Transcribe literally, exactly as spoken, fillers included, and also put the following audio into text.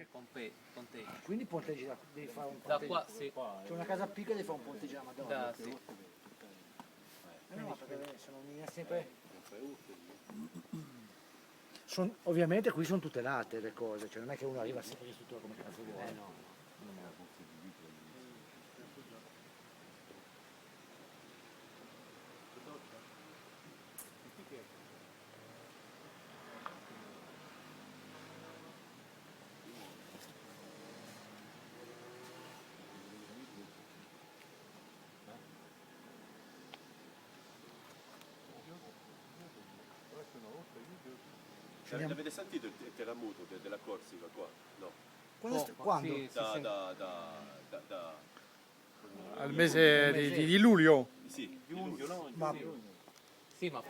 Ponte-, ponteghju. Quindi ponteggi da, devi fà un ponteghju. Da quì, sì. C'hè una casa piccola, devi fà un ponteghju à a Madonna. Da, sì. Eh, nò, perchè sò micca sempre, sò, ovviamente quì sò tutelate e cose, cioè ùn hè chì unu arriva sempre in struttura cum'è ch'ellu vole. Eh, nò, nò. L'avete sentito il, il terremoto de-, della Corsica qua? No. Quando? Quando? Sì, sì, sì. Da, da, da, da, da Al mese di, di, di luglio. Sì, di luglio. Ma sì, ma